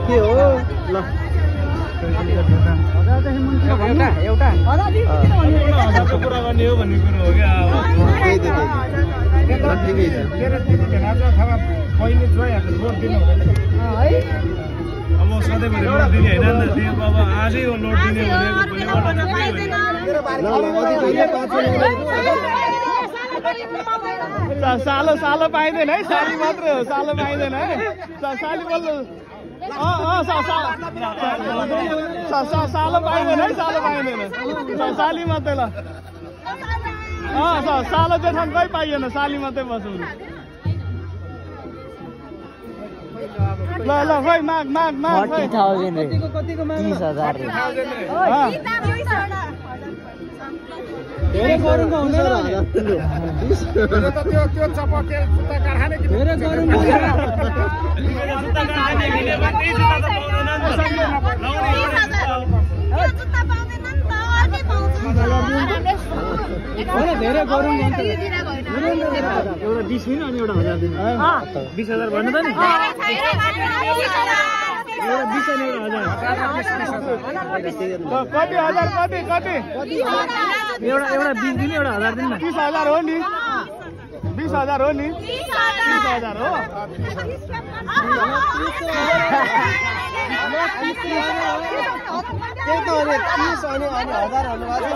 के हो ल एउटा कुरा गर्ने हो भन्ने कुरो हो क्या अब ठिकै छ पहिले जोइहाल्नु लोड दिनु हुँदैन अब सधैँभरि लोड दिने होइन नि त त्यो अब आजै हो लोड दिने भनेको सालो सालो पाइँदैन है साली मात्रै हो सालो पाइँदैन है साली बल्ल सालो पाइँदैन है सालो पाइँदैन साली मात्रै ल सालो जेठान कहीँ पाइएन साली मात्रै बसौँ ल ल खोइ माग माग माग 40,000 रे कतिको माग 30,000 रे धेरै गरौँको हुँदैन त्यो चपके जुत्ता कारखाने कि धेरै गरौँ जुत्ता कारखाने किने मात्रै जुत्ता त पाउँदैन नि जुत्ता पाउँदैन नि त अर्कै पाउँछ धेरै गरौँ एउटा 20 होइन अनि एउटा 1000 दिनु 20,000 भन्नु त नि एउटा 20 अनि एउटा 1000 कति हजार कति कति एउटा 20 दिनु एउटा 1000 दिनु न 30,000 हो नि 20,000 हो नि 30,000 हो त्यही त अनि 30 अनि 1000 भन्नुभएको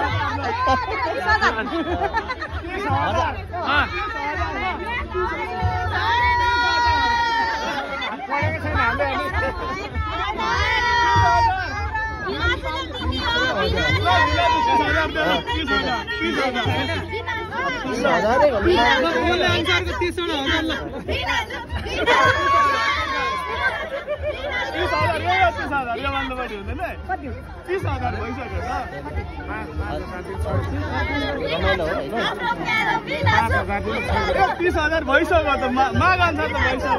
भइसक्यो त माग अनुसार त भइसक्यो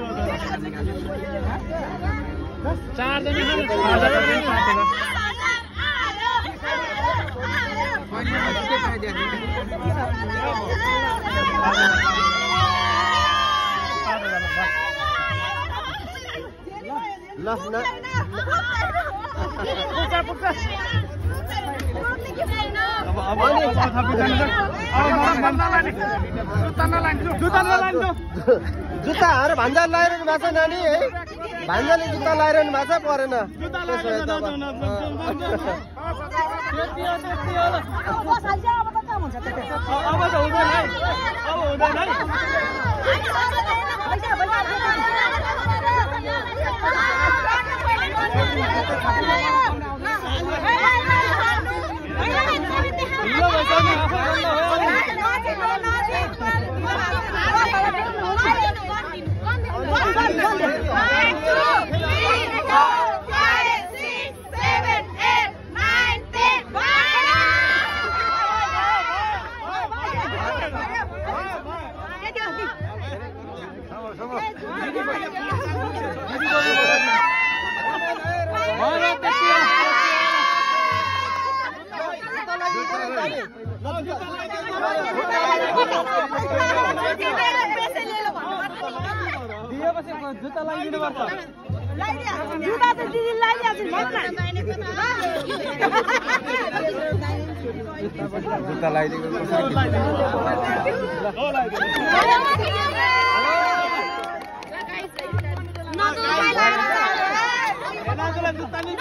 ल न जुत्ताहरू भान्जा लगाइरहनु भएको छ नानी है भान्जाले जुत्ता लगाइरहनु भएको छ परेन जुत्ता लगाइदिनु पर्छ जुत्ता त दिदी लगाइदिएको जुत्ता लगाइदिएको जुत्ता नि